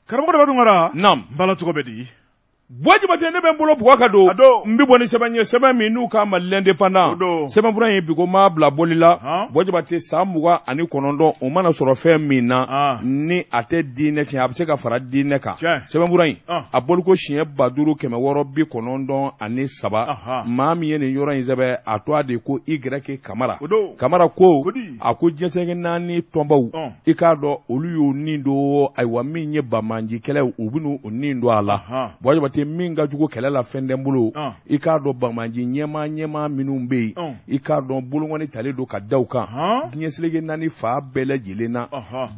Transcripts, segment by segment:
Karamɔgɔ Daba Tunkara. Naam. N bala tɔgɔ bɛ di? Buwa Jabate, ne bɛ n bolo bugɔ ka don. A don. N bɛ bɔ ni sɛbɛn ye, sɛbɛn min n'u k'a ma L'Indépendant. O don. Sɛbɛnfura in bi ko maa bila bɔli la. Han. Buwa Jabate, san 29, o mana sɔrɔ fɛn min na, ni a tɛ diinɛ tiɲɛ, a bɛ se ka fara diinɛ kan. Sɛbɛnfura in, a bɔliko siɲɛ 5693. Maa min ye nin yɔrɔ in sɛbɛn, a tɔgɔ de ko Y Kamara. O don. Kamara ko, Kodi. a ko diɲɛ naani tɔnbaw, i k'a dɔn olu y'u nin don, ayiwa, min ye banbaanci kɛlɛ, u bɛn'u nin don a la. Buwa Jabate, min ka jugu kɛlɛ la fɛn tɛ n bolo. I k'a dɔn banbaanci ɲɛmaa ɲɛmaa minnu bɛ yen, i k'a dɔn bolonkɔni talen don ka da u kan diɲɛ seleke naani fan bɛɛ lajɛlen na,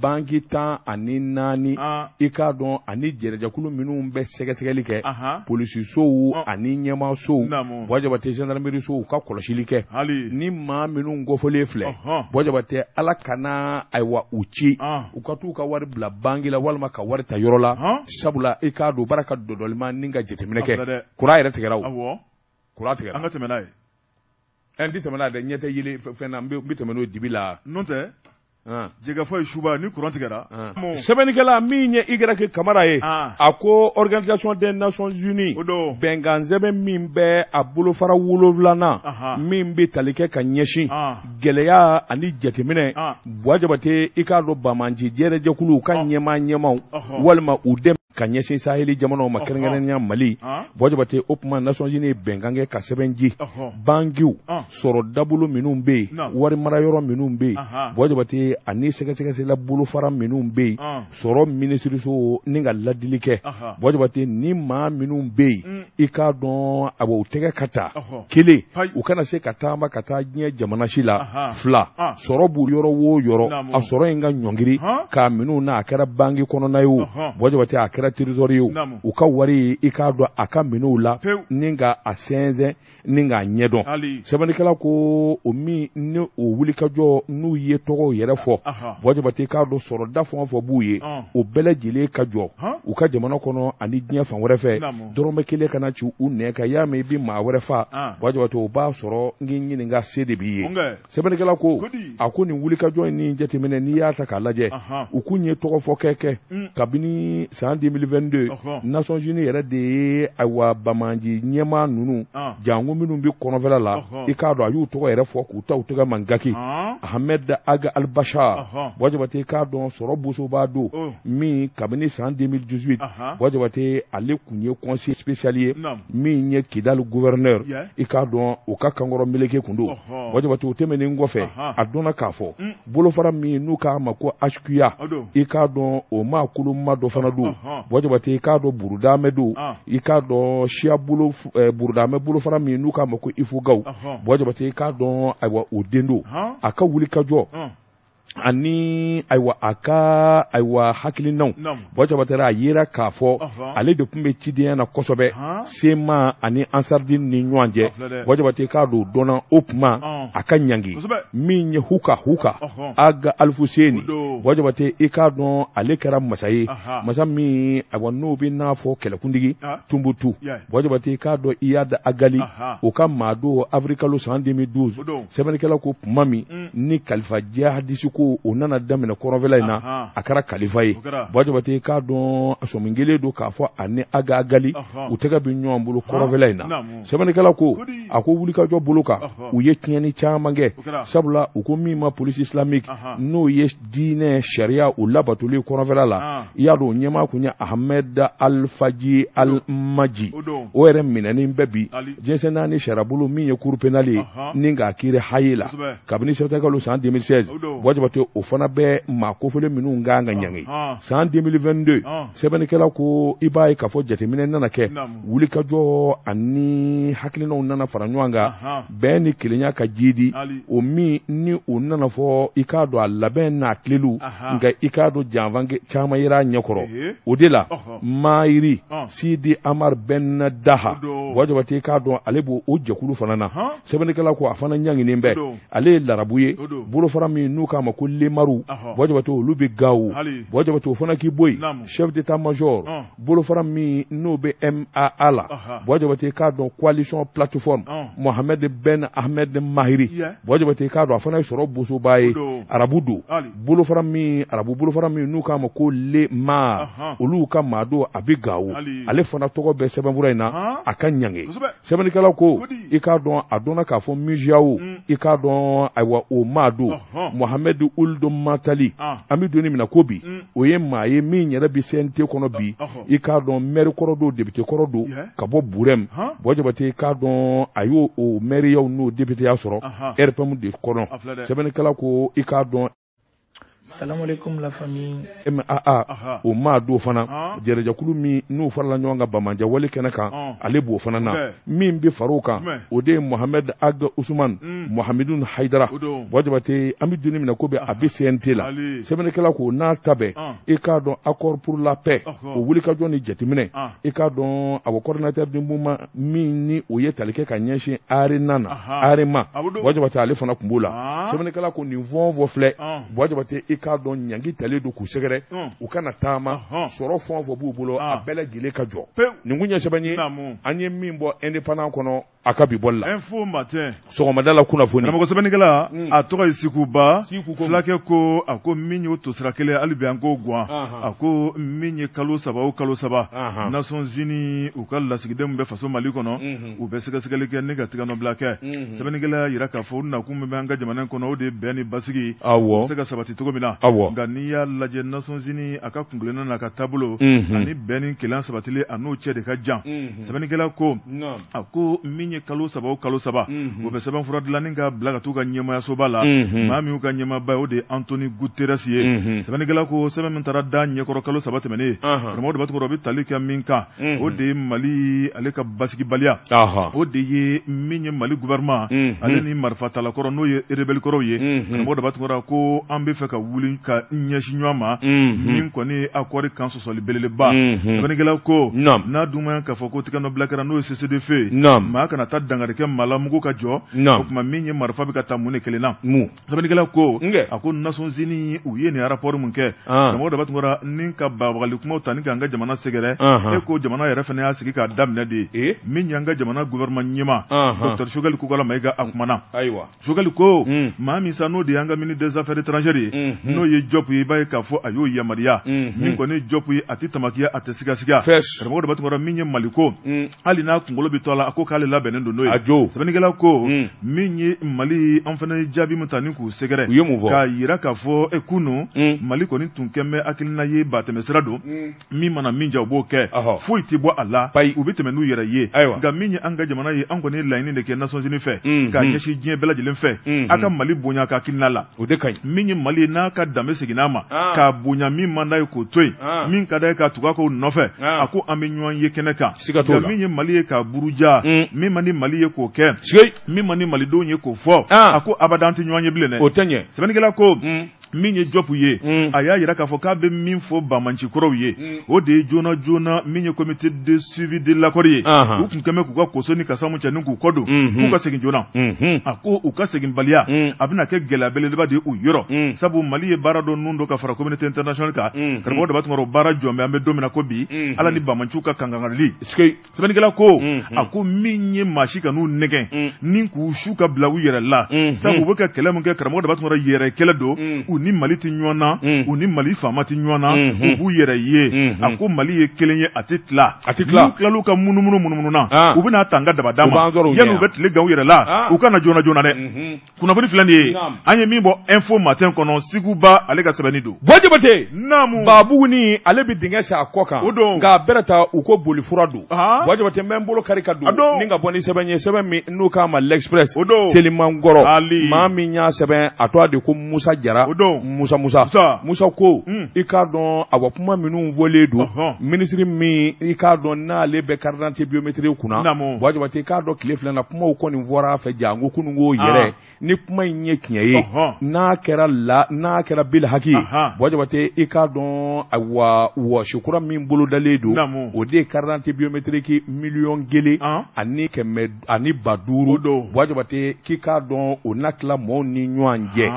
banki 14, i k'a dɔn ani jɛrɛjɛkulu minnu bɛ sɛgɛsɛgɛli kɛ, polisisow ani ɲɛmaasow, Buwa Jabate, gendarmerie sow ka kɔlɔsili kɛ. Ni maa minnu kofɔlen filɛ, Buwa Jabate, Ala kana ayiwa u ci u ka t'u ka wari bila banki la walima ka wari ta yɔrɔ la, sabula i k'a dɔn baara ka dɔdɔlima ni ka jateminɛ kɛ. Kuran yɛrɛ tigɛra, o kuran tigɛra. An ka tɛmɛ n'a ye. N tɛ tɛmɛ n'a dɛ, ɲɛ tɛ yeli fɛn na, n bɛ tɛmɛ n'o dibi la. N'o tɛ, jɛgɛfɔ ye suba ni kuran tigɛra. Sɛbɛnnikɛla min ye Y Kamara ye, a ko Organisation des Nations Unies bɛnkan sɛbɛn min bɛ a bolofara 7nan min bɛ tali kɛ ka ɲɛsin gɛlɛya ani jateminɛ, Buwa Jabate, i k'a dɔn banbaanci jɛrɛjɛkuluw ka ɲɛmaa ɲɛmaaw walima u dɛmɛ ka ɲɛsin saheli jamanaw ma, kɛrɛnkɛrɛnnenya Mali, Buwa Jabate, o tuma Nations Unies ye bɛnkan kɛ ka sɛbɛn ji bankiw sɔrɔ dabolo minnu bɛ yen, wari mara yɔrɔ minnu bɛ yen, Buwa Jabate, ani sɛgɛsɛgɛsɛla bolofara minnu bɛ yen, sɔrɔ minisiriso ni ka ladili kɛ. Buwa Jabate, ni maa minnu bɛ yen, i k'a dɔn a u tɛgɛ ka ta kelen, u kana se ka taama ka taa diɲɛ jamana si la. Fila, sɔrɔ b'u yɔrɔ o yɔrɔ, a sɔrɔ in ka ɲɔngiri k'a minnu na, a kɛra banki kɔnɔna ye o, Buwa Jabate, a kɛra trésor ye o, u ka wari, i k'a dɔn a ka minɛw la ni ka a sɛnsɛn ni k'a ɲɛdɔn. Sɛbɛnnikɛla ko o min ni o wulikajɔ n'u ye tɔgɔw yɛrɛ fɔ, Buwa Jabate, i k'a dɔn sɔrɔda fɛn o fɛn b'u ye, o bɛɛ lajɛlen ka jɔ u ka jamana kɔnɔ ani diɲɛ fan wɛrɛ fɛ, dɔrɔmɛ kelen kana ci u nɛ kan. Y'a mɛn i bɛ maa wɛrɛ fa, Buwa Jabate, o b'a sɔrɔ n k'i ɲininka, se de b'i ye. Sɛbɛnnikɛla ko, a ko nin wulikajɔ in ni jateminɛ, n'i y'a ta k'a lajɛ, u kun ye tɔgɔ fɔ kɛ kɛ kabini san 2022. Nations Unies yɛrɛ de ye, ayiwa, banbaanci ɲɛmaa ninnu janko minnu bɛ kɔrɔnfɛla la, i k'a dɔn a y'u tɔgɔ yɛrɛ fɔ k'u ta u tɛgɛ man gaki. Ahmed Ag Al-Bachar, Buwa Jabate, i k'a dɔn sɔrɔ bosoba don min kabini san 2018, Buwa Jabate, ale kun ye conseiller spécial ye min ye Kidali gouverneur, i k'a dɔn o ka kankɔrɔ meleke kun don. Buwa Jabate, o tɛmɛnen kɔfɛ, a dɔnna k'a fɔ bolofara min n'u k'a ma ko Askia, i k'a dɔn o maa koloma dɔ fana don. Buwa Jabate, i k'a dɔn burudamɛ don, i k'a dɔn siya bolo burudamɛ bolofara min n'u k'a ma ko Ifugaw, Buwa Jabate, i k'a dɔn ayiwa o den don. A ka wulikajɔ ani ayiwa a ka ayiwa hakilinaw, Buwa Jabate, a yera k'a fɔ ale de tun bɛ cidenya na kosɛbɛ CMA ani Ansardine ni ɲɔgɔn cɛ. Buwa Jabate, k'a don dɔnna o tuma a ka ɲangi min ye Huka Huka Ag Alfuseni. Buwa Jabate, i k'a dɔn ale kɛra masa ye, masa min ayiwa n'o bɛ n'a fɔ kɛlɛkuntigi Tunbutu. Buwa Jabate, i k'a dɔn Iyad Ag Ghali, o ka maa don avril kalo san 2012. Sɛbɛnnikɛla ko tuma min ni kalifa jihadisi ko o nana daminɛ kɔrɔnfɛla in na, a kɛra kalifa ye. Buwa Jabate, i k'a dɔn a sɔmi kelen don k'a fɔ ani Ag Ghali u tɛgɛ bɛ ɲɔgɔn bolo kɔrɔnfɛla in na. Sɛbɛnnikɛla ko a ko wulikajɔ bolo kan, u ye tiɲɛni caman kɛ, sabula u ko min ma police islamique, n'o ye diinɛ sariya o labatoli kɔrɔnfɛla la, i y'a dɔn o ɲɛmaa kun ye Ahmed Alfaji Almaji, o yɛrɛ minɛnen bɛ bi diɲɛ naani sariyabolo min ye cour pénale ye ni k'a kiiri Haye la kabini septembre kalo san 2016. Buwa Jabate, o fana bɛ maa kofɔlen minnu kan ka ɲangi san 2022. Sɛbɛnnikɛla ko i b'a ye k'a fɔ jateminɛ nana kɛ, wulikajɔ ani hakilinaw nana fara ɲɔgɔn kan, bɛn ni kelenya ka jidi o min ni o nana fɔ, i k'a dɔn a labɛn n'a tilelu, nka i k'a dɔn janfa caman yera a ɲɛkɔrɔ. O de la Mayiri Sidi Amar Ben Daha, Buwa Jabate, i k'a dɔn ale b'o o jɛkulu fana na. Sɛbɛnnikɛla ko a fana ɲanginen bɛ, ale ye larabu ye, bolofara min n'u k'a ma ko Lemaru Buwa Jabate olu bɛ Gawo Buwa Jabate o fana k'i bɔ yen chef d'état major bolofara min n'o bɛ MAA la Buwa Jabate k'a dɔn coalition plateforme Mohamed Ben Ahmed Mahiri Buwa Jabate k'a dɔn a fana ye sɔrɔ bosoba ye arabu don bolofara min arabu bolofara min n'u k'a ma ko Lemar olu ka maa don a bɛ Gawo ale fana tɔgɔ bɛ sɛbɛnfura in na a ka ɲange sɛbɛnnikɛla ko i k'a dɔn a dɔnna k'a fɔ MUJAO i k'a dɔn ayiwa o maa don Mohamed Ould Matali an bɛ don min na ko bi o ye maa ye min yɛrɛ bɛ CNT kɔnɔ bi i k'a dɔn maire kɔrɔ don député kɔrɔ don ka bɔ Burɛm Buwa Jabate i k'a dɔn a y'o o maireyaw n'o députéya sɔrɔ RPM de kɔnɔ sɛbɛnnikɛla ko i k'a dɔn Salam alaikum la famille. MAA o maa don fana jɛrɛjɛkulu min n'u farala ɲɔgɔn kan Bamanjɛ wale kɛnɛ kan ale b'o fana na min bɛ far'o kan o de ye Mohamed Ag Ousmane Mohamedou Haidara Buwa Jabate an bɛ don min na ko bi a bɛ CNT la sɛbɛnnikɛla ko n'a ta bɛɛ i k'a dɔn accord pour la paix o wulikajɔ ni jateminɛ i k'a dɔn awɔ coordinateur du mouvement min ni o ye tali kɛ ka ɲɛsin ARENA na AREMA Buwa Jabate ale fana tun b'o la sɛbɛnnikɛla ko nin fɛn o fɛn filɛ Buwa Jabate i k'a dɔn ɲangi talen don k'u sɛgɛrɛ u kana taama sɔrɔ fɛn o fɛn b'u bolo a bɛɛ lajɛlen ka jɔ nin kun ye sɛbɛn ye an ye min bɔ Indépendant kɔnɔ a ka bi bɔli la Info Matin sɔgɔmada la kunnafoni karamɔgɔ sɛbɛnnikɛla a tɔgɔ ye Sikuba fulakɛ ko a ko min y'o tosira kelen hali bi an k'o gwan a ko min ye kalo saba o kalo saba Nations Unies u ka lasigiden min bɛ faso Mali kɔnɔ u bɛ sɛgɛsɛgɛli kɛ ni ka tigɛnɔbila kɛ sɛbɛnnikɛla y'a jira k'a fɔ u nakun min bɛ an ka jamana in kɔnɔ o de ye bɛn ni basigi awɔ se ka sabati cogo min na awɔ nka n'i y'a lajɛ Nations Unies a ka kuntilenna n'a ka taabolo ani bɛn ni kelenya sabatili a n'o cɛ de ka jan sɛbɛnnikɛla ko a ko min ye kalo saba o kalo saba u bɛ sɛbɛnfura dilan ni ka bila ka t'u ka ɲɛmaayasoba la maa min y'u ka ɲɛmaaba ye o de ye Anthony Guterres ye sɛbɛnnikɛla ko sɛbɛn min taara da ɲɛkɔrɔ kalo saba tɛmɛnen karamɔgɔ Daba Tunkara o bɛ tali kɛ min kan o de ye Mali ale ka basigibaliya o de ye min ye Mali gouvernement ale ni marifatalakɔrɔ n'o ye rebelle kɔrɔw ye karamɔgɔ Daba Tunkara ko an bɛ fɛ ka wuli ka ɲɛsin ɲɔgɔn ma min kɔni ye accord kan sɔsɔli belebeleba sɛbɛnnikɛla ko n'a dun ma k'a fɔ ko tigɛnɔbila kɛra n'o ye cessez-le-feu ye maa kana taa dankari kɛ maa la mugu ka jɔ o tuma min ye marifa bɛ ka taa mun de kelen na sɛbɛnnikɛla ko a ko Nations Unies u ye nin rapport min kɛ karamɔgɔ Daba Tunkara ni ka bagabagali kumaw ta ni k'an ka jamana sɛgɛrɛ e ko jamana yɛrɛ fana y'a sigi k'a daminɛ de ye min y'an ka jamana gouvernement ɲɛmaa docteur Choguel Kokalla Maïga a kumana ayiwa Choguel ko maa min sa n'o de y'an ka ministre des affaires étrangères ye n'o ye Diop ye i b'a ye k'a fɔ a y'o yamaruya min kɔni ye Diop ye a tɛ tamakiya a tɛ sigasiga karamɔgɔ Daba Tunkara min ye Mali ko hali n'a kunkolo bɛ to a la a ko k'ale labɛnnen don n'o ye a jo sɛbɛnnikɛla ko min ye Mali an fana ye jaabi min ta ni k'u sɛgɛrɛ u ye mun fɔ k'a jira k'a fɔ e kunun Mali kɔni tun kɛn bɛ hakilina ye batɛmɛsira don min mana min diya u b'o kɛ foyi tɛ bɔ a la u bɛ tɛmɛ n'u yɛrɛ ye nka min ye an ka jamana ye an kɔni ye laɲini de kɛ Nations Unies fɛ k'a ɲɛsin diɲɛ bɛɛ lajɛlen fɛ a ka Mali bonya ka hakilina la o de ka ɲi min ye Mali ye n'a ka danbe seginna a ma k'a bonya min man d'a ye k'o to yen min ka d'a ye k'a tugu a k'o nɔfɛ a ko an bɛ ɲɔgɔn ye kɛnɛ kan siga t'o la min ye Mali ye k'a buruja min man di Mali ye k'o kɛ min man di Malidenw ye k'o fɔ a ko abada an tɛ ɲɔgɔn ye bilen dɛ o tɛ ɲɛ sɛbɛnnikɛla ko min ye Diop ye a y'a jira k'a fɔ k'a bɛ min fɔ banbaanci kɔrɔw ye o de ye joona joona min ye comité de suivi de l'accord ye u tun kɛn bɛ k'u ka koso ni kasamu cɛ ni k'u kɔ don k'u ka segin joona a ko u ka seginbaliya a bɛna kɛ gɛlɛya belebeleba de ye u yɔrɔ sabu Mali ye baara dɔ nun don ka fara communauté internationale kan karamɔgɔ Daba Tunkara o baara jɔn bɛ an bɛ don min na ko bi Ala ni banbaanciw ka kankankarili sɛbɛnnikɛla ko a ko min ye maa si kan'u nɛgɛn ni k'u su ka bila u yɛrɛ la sabu u bɛ ka kɛlɛ min kɛ karamɔgɔ Daba Tunkara yɛrɛ kɛlɛ don u ni Mali tɛ ɲɔgɔn na u ni Mali faama tɛ ɲɔgɔn na u b'u yɛrɛ ye a ko Mali ye kelen ye a tɛ tila a tɛ tila n'u tilal'u ka munumunu munumunu na u bɛna ta an ka dabada ma yanni u bɛ tile gan u yɛrɛ la u ka na joona joona dɛ kunnafoni filɛ nin ye an ye min bɔ Info Matin kɔnɔ Siguba ale ka sɛbɛnni don Buwa Jabate naamu Babuguni ale bɛ dingɛ sen a kɔ kan o don nka a bɛrɛ ta u ko bolifura don Buwa Jabate n bɛ n bolo kari ka don ni ka bɔ ni sɛbɛn ye sɛbɛn min n'u k'a ma L'Express o don telimankɔrɔ maa min y'a sɛbɛn a tɔgɔ de ko Musa Jara o don Musa Musa Musa ko i k'a dɔn awa kuma minnu fɔlen don minisiri min i k'a dɔn n'ale bɛ carte d'identité biométrique kunna Buwa Jabate i k'a dɔn tile fila na kumaw kɔni fɔra a fɛ janko kununko yɛrɛ ni kuma in ye tiɲɛ ye n'a kɛra la n'a kɛra bil haki ye Buwa Jabate i k'a dɔn awa wɔsi kura min bolodalen don o de ye carte d'identité biométrique 1,1 500,000 Buwa Jabate k'i k'a dɔn o na tila mɔɔw ni ɲɔgɔn cɛ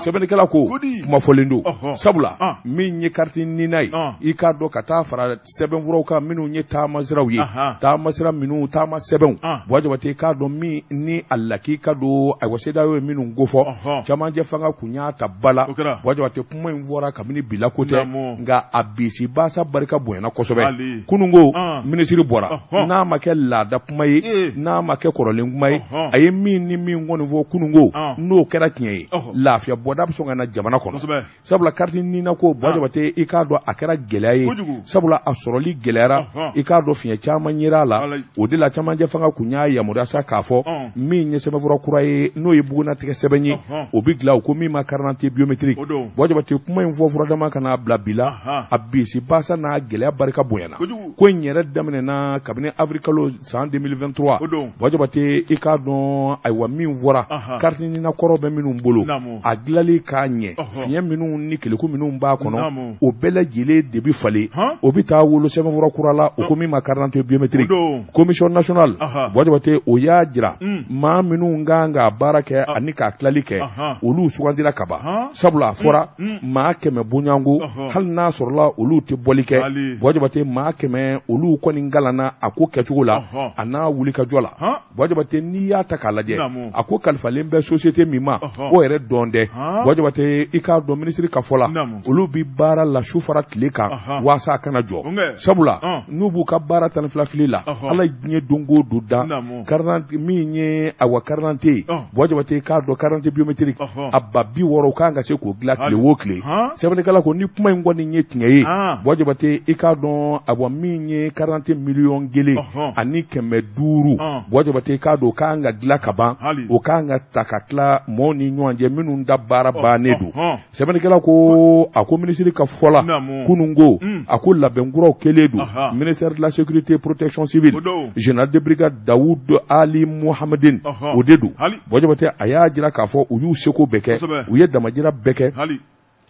sɛbɛnnikɛla ko Kuma fɔlen don, sabula min ye carte NINA ye, i k'a dɔn ka taa fara sɛbɛnfuraw kan minnu ye taamasiraw ye, taamasira minnu taama sɛbɛnw, Buwa Jabate, i k'a dɔn min ni a lakika don, ayiwa, CEDEAO ye minnu kofɔ, camancɛ fanga kun y'a ta ba la. Buwa Jabate, kuma in fɔra kabini bi la ko tɛ, nka a bisibasa barika bonyana kosɛbɛ. Kununko minisiri bɔra, n'a ma kɛ laada kuma ye, n'a ma kɛ kɔrɔlen kuma ye, a ye min ni min kɔni fɔ kununko, n'o kɛra tiɲɛ ye, lafiya bɔda bɛ sɔn ka na jamana kɔnɔ, sabula carte NINA ko, Buwa Jabate, i k'a dɔn a kɛra gɛlɛya ye, sabula a sɔrɔli gɛlɛyara, i k'a dɔn fiɲɛ caman yera a la. O de la camancɛ fanga kun y'a yamaruya sa k'a fɔ min ye sɛbɛnfura kura ye, n'o ye bugunnatigɛ sɛbɛn ye, o bɛ dilan, o ko min ma carte d'identité biométrique. Buwa Jabate, kuma in fɔ furadama ka n'a bila bi la, a bisibasa n'a gɛlɛya barika bonyana. Ko in yɛrɛ daminɛna kabini avril kalo san 2023. Buwa Jabate, i k'a dɔn, ayiwa, min fɔra, carte NINA kɔrɔ bɛ minnu bolo, a dilali k'a ɲɛ, fiɲɛ minnu ni keleku minnu b'a kɔnɔ, o bɛɛ lajɛlen de bɛ falen, o bɛ taa wolo sɛbɛnfura kura la, o ko min ma carte d'identité biométrique. Commission nationale, Buwa Jabate, o y'a jira maa minnu kan k'a baara kɛ ani k'a tilali kɛ, olu sugandira ka ban, sabula a fɔra maa 100 bonyanko, hali n'a sɔrɔla olu tɛ bɔli kɛ. Buwa Jabate, maa 100 olu kɔni kalanna a ko kɛcogo la a n'a wulikajɔ la. Buwa Jabate, n'i y'a ta k'a lajɛ, a ko kalifalen bɛ société min ma, o yɛrɛ dɔn dɛ. Buwa Jabate, i k'a dɔn minisiri ka fɔ la, olu bɛ baara la su fara tile kan waasa a kana jɔ, sabula n'u b'u ka baara 12 fili la, Ala ye diɲɛ don o don dan carte min ye, awa, carte d'identité ye. Buwa Jabate, i k'a dɔn carte d'identité biométrique a 60,000 kan ka se k'o dilan tile o tile. Sɛbɛnnikɛla ko ni kuma in kɔni ye tiɲɛ ye, Buwa Jabate, i k'a dɔn, awa, min ye carte d'identité 1,5 million, Buwa Jabate, i k'a dɔn o kan ka dilan ka ban, o kan ka ta ka tila mɔɔw ni ɲɔgɔn cɛ minnu da baara bannen don. Sɛbɛnnikɛla ko, a ko minisiri ka fɔ la kunun ko, a ko labɛn kuraw kɛlen don. Ministère de la sécurité, protection civile, général de brigade Daoud Ali Mohamedine, o de don. Buwa Jabate, a y'a jira k'a fɔ u y'u seko bɛɛ kɛ, u ye damajira bɛɛ kɛ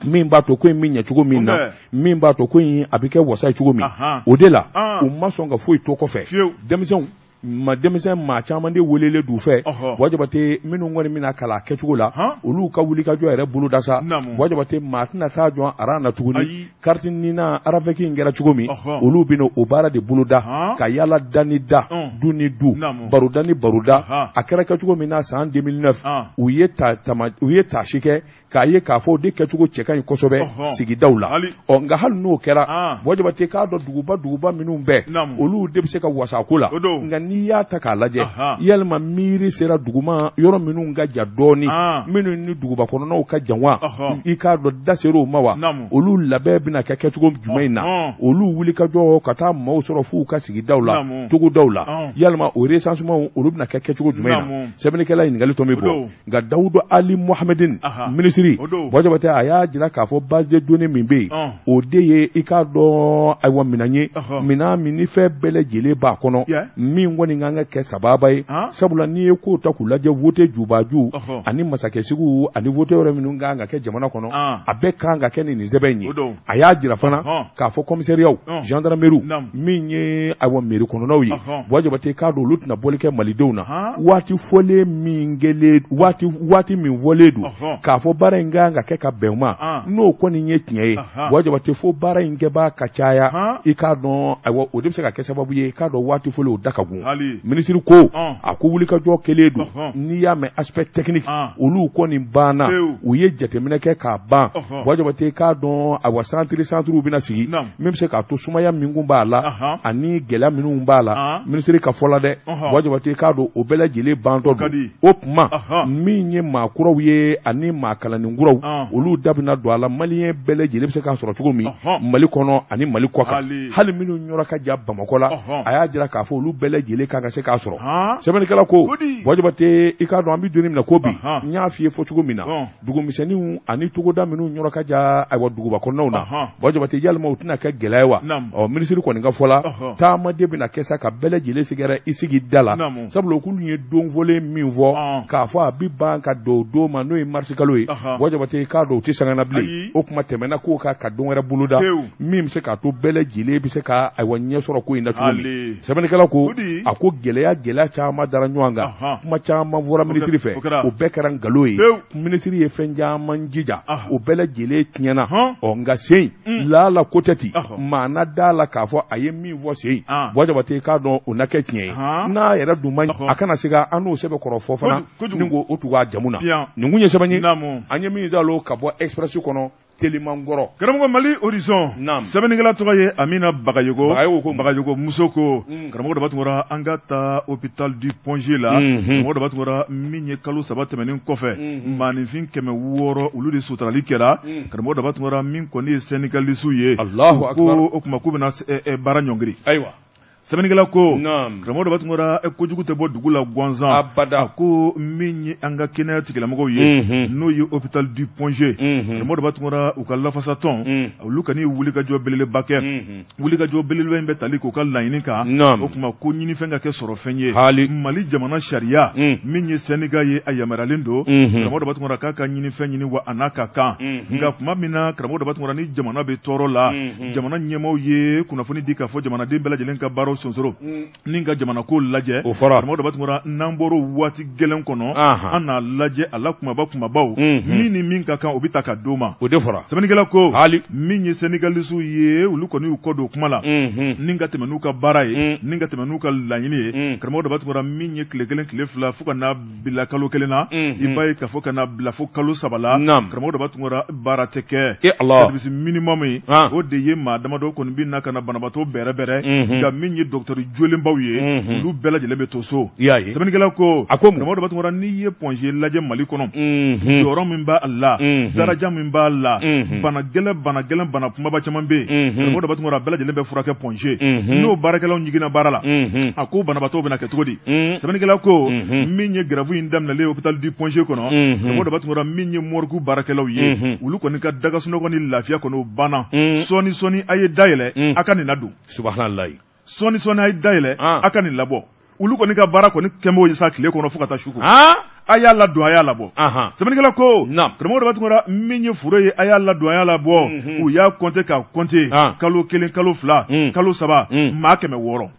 min b'a to ko in bɛ ɲɛ cogo min na, min b'a to ko in a bɛ kɛ wasa ye cogo min. O de la u ma sɔn ka foyi to kɔfɛ. Denmisɛnw ma, denmisɛn maa caman de welelen d'u fɛ, Buwa Jabate, minnu kɔni bɛna kalan a kɛcogo la, olu ka wulikajɔ yɛrɛ boloda sa. Buwa Jabate, maa tɛna taa jɔ aran na tuguni. Carte NINA RAVEC in kɛra cogo min, olu bɛna o baara de boloda ka yala da ni da, du ni du, baroda ni baroda. A kɛra kɛcogo min na san 2009, u ye ta u ye taasi kɛ k'a ye k'a fɔ o de kɛcogo cɛ ka ɲi kosɛbɛ sigidaw la. Ɔ, nka hali n'o kɛra, Buwa Jabate, k'a dɔn duguba duguba minnu bɛɛ, olu de bɛ se ka wasa a ko la. Nka n'i y'a ta k'a lajɛ, yalima miiri sera duguma yɔrɔ minnu ka jan dɔɔni, minnu ni duguba kɔnɔnaw ka jan wa, i k'a dɔn da ser'o ma wa? Olu labɛn bɛna kɛ kɛcogo jumɛn in na? Olu wulikajɔ ka taa maaw sɔrɔ f'u ka sigidaw la, togodaw la, yalima o recensement olu bɛna kɛ kɛcogo jumɛn na? Sɛbɛnnikɛla ɲininkali tɔ min bɔ. Nka Dawudu Ali Mohamedine, minisiri, Buwa Jabate, a y'a jira k'a fɔ base de données min bɛ yen, o de ye, i k'a dɔn, ayiwa, minɛn ye, minɛn min ni fɛn bɛɛ lajɛlen b'a kɔnɔ, min kɔni kan ka kɛ sababa ye, sabula n'i ye kow ta k'u lajɛ, vote jubaju ani masakɛsigiw ani vote yɔrɔ minnu kan ka kɛ jamana kɔnɔ, a bɛɛ kan ka kɛ ni nin sɛbɛn in ye. A y'a jira fana k'a fɔ commissariat, gendarmerie, min ye, ayiwa, mairie kɔnɔnaw ye, Buwa Jabate, k'a dɔn olu tɛna bɔli kɛ malidenw na waati fɔlen min kɛlen, waati min fɔlen don k'a fɔ baara in kan ka kɛ ka bɛn ma. N'o kɔni ye tiɲɛ ye, Buwa Jabate, fo baara in kɛbaa ka caya, i k'a dɔn, ayiwa, o de bɛ se ka kɛ sababu ye i k'a dɔn waati fɔlen o da ka go. Minisiri ko, a ko wulikajɔ kɛlen don. N'i y'a mɛn aspect technique, olu kɔni banna, u ye jateminɛ kɛ k'a ban. Buwa Jabate, k'a dɔn, ayiwa, centre centrew bɛna sigi min bɛ se k'a to sumaya min kun b'a la ani gɛlɛya minnu b'a la. Minisiri ka fɔ la dɛ, Buwa Jabate, k'a dɔn o bɛɛ lajɛlen bantɔ don. O tuma min ye maa kuraw ye ani maa kalannin kuraw, olu da bɛna don a la, maliyɛn bɛɛ lajɛlen bɛ se k'a sɔrɔ cogo min Mali kɔnɔ ani Mali kɔ kan, hali minnu yɔrɔ ka jan Bamakɔ la. A y'a jira k'a fɔ olu bɛɛ lajɛlen kan ka se k'a sɔrɔ. Sɛbɛnnikɛla ko, Buwa Jabate, i k'a dɔn an bɛ don min na ko bi, n y'a f'i ye fɔ cogo min na, dugumisɛnninw ani togoda minnu yɔrɔ ka jan, ayiwa, duguba kɔnɔnaw na, Buwa Jabate, yalima u tɛna kɛ gɛlɛya ye wa? Ɔ, minisiri kɔni ka fɔ la, taamaden bɛna kɛ sa ka bɛɛ lajɛlen sɛgɛrɛ i sigi da la, sabula k'olu ye don fɔlen min fɔ k'a fɔ a bɛ ban ka don o don ma, n'o ye marisikalo ye. Buwa Jabate, i k'a dɔn u tɛ sanga na bilen. O kuma tɛmɛna k'o kan ka don wɛrɛ boloda min bɛ se k'a to bɛɛ lajɛlen bɛ se ka ayiwa ɲɛ sɔrɔ ko in na cogo min. Sɛbɛnnikɛla ko a ko gɛlɛya caman dara ɲɔgɔn kan, kuma caman fɔra minisiri fɛ, o bɛɛ kɛra nkalon ye. Minisiri ye fɛn caman jija, o bɛɛ lajɛlen tiɲɛna. Ɔ nka sen laala ko tɛ ten, maa na da la k'a fɔ a ye min fɔ sen, Buwa Jabate, i k'a dɔn o na kɛ tiɲɛ ye. N'a yɛrɛ dun ma a kana se ka an n'o sɛbɛn kɔrɔ fɔ fana ni k'o o tugu a jamu na. Nin kun ye sɛbɛn ye an ye min zalo ka bɔ Express kɔnɔ telimankɔrɔ. Karamɔgɔ, Mali Horizon, sɛbɛnnikɛla tɔgɔ ye Amina Bagayogo. Bagayogo muso ko, karamɔgɔ Daba Tunkara, an ka taa hôpital du Point G la. Karamɔgɔ Daba Tunkara, min ye kalo 3 tɛmɛnen kɔfɛ, maaninfin 600 olu de suturali kɛra. Karamɔgɔ Daba Tunkara, min kɔni ye syndicaliste ye, ko o tuma k'u bɛna baara ɲɔngiri. Ayiwa. Sɛbɛnnikɛla ko, karamɔgɔ Daba Tunkara, kojugu tɛ bɔ dugu la gansan. Abada. A ko min ye an ka kɛnɛya tigilamɔgɔw ye, n'o ye hôpital du Point G, karamɔgɔ Daba Tunkara, u ka lafasatɔn olu kɔni wulikajɔ belebeleba kɛ. Wulikajɔ belebeleba in bɛ tali k'u ka laɲini kan. O tuma ko ɲinifɛn ka kɛ sɔrɔfɛn ye. Mali jamana sariya, min ye syndicat ye, a yamaruyalen don, karamɔgɔ Daba Tunkara, k'a ka ɲinifɛn ɲini wa a n'a ka kan. Nka tuma min na, karamɔgɔ Daba Tunkara, ni jamana bɛ tɔɔrɔ la, jamana ɲɛmaaw ye kunnafoni di k'a fɔ jamanaden bɛɛ lajɛlen ka baaraw sonsoro ni ka jamana ko lajɛ. O fɔra. Karamɔgɔ Daba Tunkara, n'an bɔra waati gɛlɛn kɔnɔ, an n'a lajɛ a la kumaba kumabaw, min ni min ka kan, o bɛ ta ka d'o ma. O de fɔra. Sɛbɛnnikɛla ko, min ye syndicaliste ye, olu kɔni y'u kɔ don kuma la ni ka tɛmɛ n'u ka baara ye, ni ka tɛmɛ n'u ka laɲini ye. Karamɔgɔ Daba Tunkara, min ye tile 1 tile 2 fo ka na bila kalo 1 na, i b'a ye k'a fɔ ka na bila fo kalo 3 la, karamɔgɔ Daba Tunkara, baara tɛ kɛ. Service minimum ye, o de ye maa damadɔ kɔni bɛ na ka na banabaatɔ bɛrɛbɛrɛ, nka min ye docteur jolenbaw ye, olu bɛɛ lajɛlen bɛ to so. Sɛbɛnnikɛla ko, a ko karamɔgɔ Daba Tunkara, n'i ye Point G lajɛ Mali kɔnɔ, jɔyɔrɔ min b'a la, daraja min b'a la, bana gɛlɛn bana kumaba caman bɛ yen, karamɔgɔ Daba Tunkara, bɛɛ lajɛlen bɛ furakɛ Point G. N'o baarakɛlaw ɲiginna baara la, a ko banabaatɔw bɛna kɛ cogo di? Sɛbɛnnikɛla ko, min ye grève in daminɛlen hôpital du Point G kɔnɔ, karamɔgɔ Daba Tunkara, min ye morgue baarakɛlaw ye, olu kɔni ka dagasunɔgɔ ni lafiya kɔni o banna. Sɔɔni sɔɔni a ye dayɛlɛ, a ka nin ladon. Subahanallahi. Sɔɔni sɔɔni a ye dayɛlɛ, a ka nin labɔ. Olu kɔni ka baara kɔni kɛmɛ ye sa tile kɔnɔ fo ka taa su ko. A y'a ladon, a y'a labɔ. Sɛbɛnnikɛla ko, karamɔgɔ Daba Tunkara, min ye foro ye, a y'a ladon, a y'a labɔ. U y'a compter k'a compter, kalo 1, kalo 2, kalo 3, maa 600.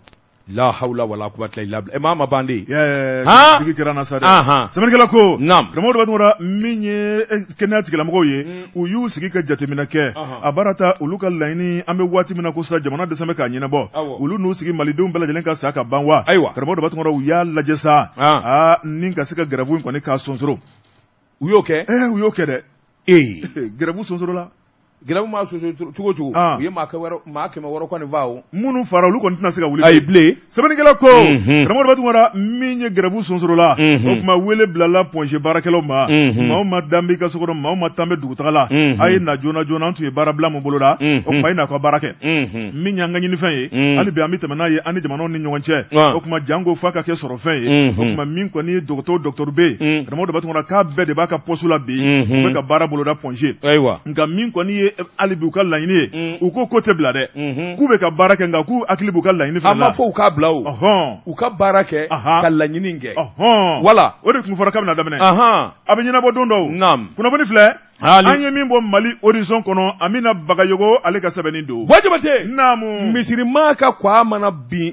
La hawla wala quwwata illa billah. Maa ma ban de. Digi kɛra na sa dɛ. Sɛbɛnnikɛla ko, karamɔgɔ Daba Tunkara, min ye kɛnɛya tigilamɔgɔw ye, u y'u sigi ka jateminɛ kɛ. A baara ta olu ka laɲini, an bɛ waati min na ko sisan jamana dɛsɛ bɛ k'a ɲɛnabɔ. Olu n'u sigi malidenw bɛɛ lajɛlen ka sa ka ban wa. Karamɔgɔ Daba Tunkara, u y'a lajɛ sa, ni ka se ka grève in kɔni k'a sonsoro. U y'o kɛ? U y'o kɛ dɛ. Grève sonsoro la. Grève ma soso cogo cogo, u ye maa 600 kɔni fa o. Minnu fara olu kɔni tɛna se ka wuli. Ayi bilen. Sɛbɛnnikɛla ko, karamɔgɔ Daba Tunkara, min ye grève sonsoro la, o tuma wele bilala Point G baarakɛlaw ma. Maa o maa dan b'i ka so kɔnɔ, maa o maa tan bɛ dugutaga la, a ye na joona joona, an tun ye baarabila min boloda, o tuma a ye n'a ka baara kɛ. Min y'an ka ɲinifɛn ye, hali bi an bɛ tɛmɛ n'a ye an ni jamanaw ni ɲɔgɔn cɛ. O tuma janko f'a ka kɛ sɔrɔfɛn ye. O tuma min kɔni ye docteur bɛ yen, karamɔgɔ Daba Tunkara, k'a bɛɛ de b'a ka poste la bi, u bɛ ka baara boloda Point G. Nka min kɔni ye hali bi u ka laɲini ye, u ko ko tɛ bila dɛ, k'u bɛ ka baara kɛ, nka k'u hakili b'u ka laɲini fana la. A ma fɔ u k'a bila o, u ka baara kɛ ka laɲini kɛ. Wala o de tun fɔra k'a bɛna daminɛ. A bɛ ɲɛnabɔ don dɔw. Kunnafoni filɛ. An ye min bɔ Mali Horizon kɔnɔ, Amina Bagayogo ale ka sɛbɛnni don. Buwa Jabate. Naamu. Misirima ka kwa mana bin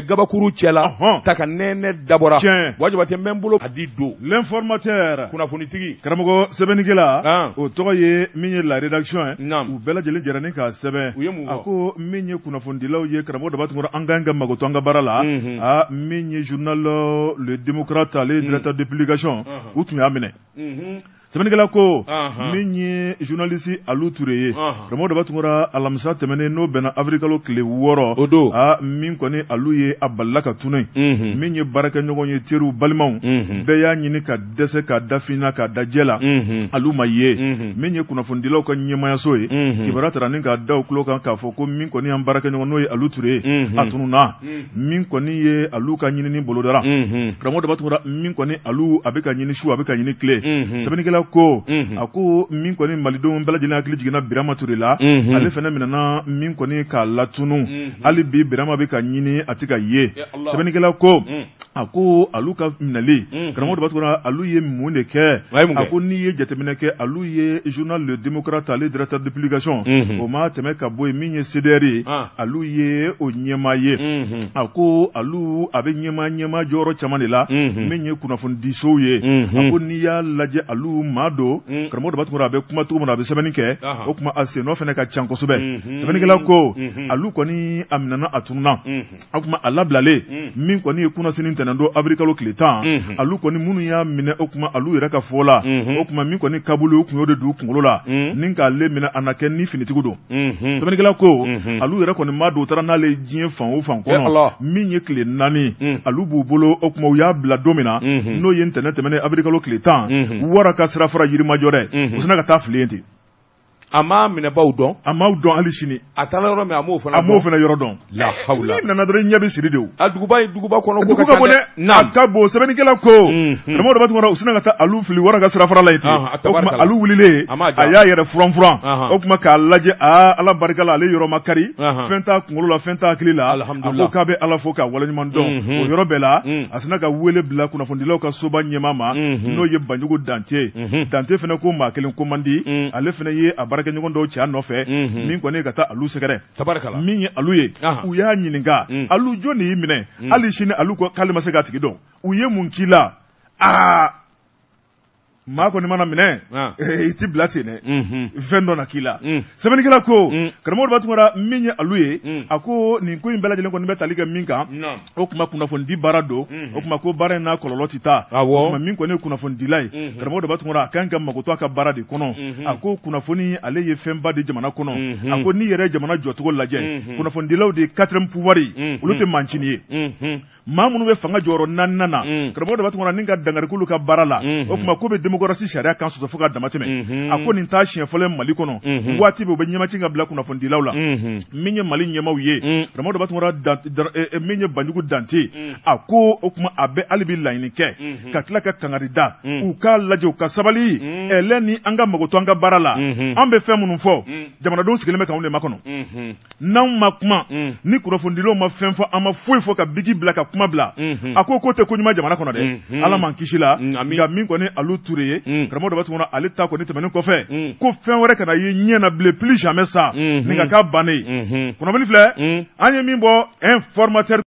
gabakuru cɛ la, ta ka nɛnɛ dabɔra. Tiɲɛ. Buwa Jabate, n bɛ n bolo a di don. L'informateur. Kunnafonitigi. Karamɔgɔ sɛbɛnnikɛla, o tɔgɔ ye min ye la rédaction ye. Naamu. U bɛɛ lajɛlen jɛra ni k'a sɛbɛn. U ye mun fɔ? A ko min ye kunnafonidilaw ye, karamɔgɔ Daba Tunkara, an ka kan ka mago to an ka baara la. Min ye journal Le Démocrate, ale ye directeur de publication, u tun y'a minɛ. Sɛbɛnnikɛla ko, min ye journaliste Alu Ture ye, karamɔgɔ Daba Tunkara, alamisa tɛmɛnen n'o bɛnna avril kalo tile 6, o don, min kɔni Alu ye a balila ka tunu, min ye baarakɛɲɔgɔn ye, teriw, balimaw, bɛɛ y'a ɲini ka dɛsɛ k'a da finna k'a da jɛ la, Alu ma ye. Min ye kunnafonidilaw ka ɲɛmayaso ye, kibaruya taara ni k'a da u tulo kan k'a fɔ ko min kɔni y'an baarakɛɲɔgɔn n'o ye Alu Ture ye, a tununna. Min kɔni ye Alu ka ɲinini bolodara, karamɔgɔ Daba Tunkara, min kɔni Alu a bɛ ka ɲini su, a bɛ ka ɲini tile. Sɛbɛnnikɛla ko, a ko min kɔni malidenw bɛɛ lajɛlen hakili jiginna Birama Ture la, ale fana minɛna min kɔni k'a latunu. Hali bi Birama bɛ ka ɲini, a tɛ ka ye. Sɛbɛnnikɛla ko, A ko alu ka minɛli, karamɔgɔ Daba Tunkara, alu ye mun de kɛ? A ko n'i ye jateminɛ kɛ, alu ye journal Le Démocrate, ale directeur de publication, o ma tɛmɛ ka bɔ yen, min ye CDR ye, alu ye o ɲɛmaa ye. A ko alu a bɛ ɲɛmaa jɔyɔrɔ caman de la, min ye kunnafonidisow ye. A ko n'i y'a lajɛ, alu maa don, karamɔgɔ Daba Tunkara, a bɛ kuma cogo min na, a bɛ sɛbɛnni kɛ, o tuma a sennɔ fana ka ca kosɛbɛ. Sɛbɛnnikɛla ko alu kɔni a minɛna, a tununna. O tuma a labilalen min kɔni ye kunnasini ntɛnɛn don, avril kalo tile 10, alu kɔni minnu y'a minɛ, o tuma alu yɛrɛ ka fɔ la, o tuma min kɔni kabulu, u kun y'o de don u kunkolo la ni k'ale minɛ, a na kɛ ni finitigiw don. Sɛbɛnnikɛla ko alu yɛrɛ kɔni ma don, u taara n'ale diɲɛ fan o fan kɔnɔ, min ye tile 4 alu b'u bolo. O tuma u y'a bila don min na, n'o ye ntɛnɛn tɛmɛnen, avril kalo tile 10, wara ka sira fara Yirimajɔ dɛ, u sina ka taa fili yen ten. A m'a minɛbaw dɔn. A m'aw dɔn hali sini. A taara yɔrɔ min, a m'o fana a m'o fana yɔrɔ dɔn. La hawla. N'i nana dɔrɔn, i ɲɛ bɛ siri de o. A duguba in, duguba kɔnɔ ko ka ca dɛ. A ka bon. Sɛbɛnnikɛla ko karamɔgɔ Daba Tunkara, u sina ka taa alu fili wara ka sira fara la yen ten. O tuma alu wulilen, a y'a yɛrɛ furan furan, o tuma k'a lajɛ, aa, Ala barika la, ale yɔrɔ ma kari, fɛn t'a kunkolo la, fɛn t'a hakili la. A ko k'a bɛ Ala fo k'a waleɲuman dɔn. O yɔrɔ bɛɛ la, a sina ka wele bila kunnafonidilaw ka soba ɲɛmaa ma, n'o ye Banjugu Dante. Dante fana ko maa kelen ko man di, ale fana ye a baarakɛɲɔgɔn dɔw cɛ a nɔfɛ, min kɔni ye ka taa alu sɛgɛrɛ. Min ye alu ye, u y'a ɲininka, alu jɔn de y'i minɛ? Hali sini alu ko k'ale ma se k'a tigi dɔn. U ye mun k'i la? Aa, maa kɔni mana minɛ, i ti bila ten dɛ, fɛn dɔ na k'i la. Sɛbɛnnikɛla ko, karamɔgɔ Daba Tunkara, min ye alu ye, a ko nin ko in bɛɛ lajɛlen kɔni bɛ tali kɛ min kan, o tuma kunnafonidi baara don. O tuma ko baara in n'a kɔlɔlɔ tɛ taa. O tuma min kɔni ye kunnafonidila ye, karamɔgɔ Daba Tunkara, a kan ka magoto a ka baara de kɔnɔ. A ko kunnafoni, ale ye fɛnba de jamana kɔnɔ. A ko n'i yɛrɛ ye jamana jɔcogo lajɛ, kunnafonidilaw de ye quatrième pouvoir ye, olu tɛ mancinin ye. Maa minnu bɛ fanga jɔyɔrɔ naaninan na, karamɔgɔ Daba Tunkara, ni ka dankari ka baara la, o tuma ko bɛ démocratie sariya kan sɔsɔ fo ka damatɛmɛ. A ko nin t'a siɲɛ fɔlɔ ye Mali kɔnɔ, waati bɛɛ u bɛ ɲɛmacin ka bila kunnafonidilaw la. Min ye Mali ɲɛmaaw ye, karamɔgɔ Daba Tunkara, min ye Banjugu Dante, a ko o tuma a bɛ hali bi laɲini kɛ ka tila ka kangari da u k'a lajɛ, u ka sabali ɛlɛ ni an ka mago to an ka baara la. An bɛ fɛn minnu fɔ, jamanadenw sigilen bɛ k'anw de makɔnɔ. N'anw ma kuma, ni kunnafonidilaw ma fɛn fɔ, an ma foyi fɔ ka bigi bila ka kuma bila, a ko k'o tɛ ko ɲuman jamana kɔnɔ dɛ. Ala m'an kisi la. Nka min kɔni alu Ture ye, karamɔgɔ Daba Tunkara, ale ta kɔni tɛmɛnen kɔfɛ, ko fɛn wɛrɛ kana ye ɲɛ na bilen, plus jamais ça, nin ka k'a bannen ye. Kunnafoni filɛ, an ye min bɔ informateur.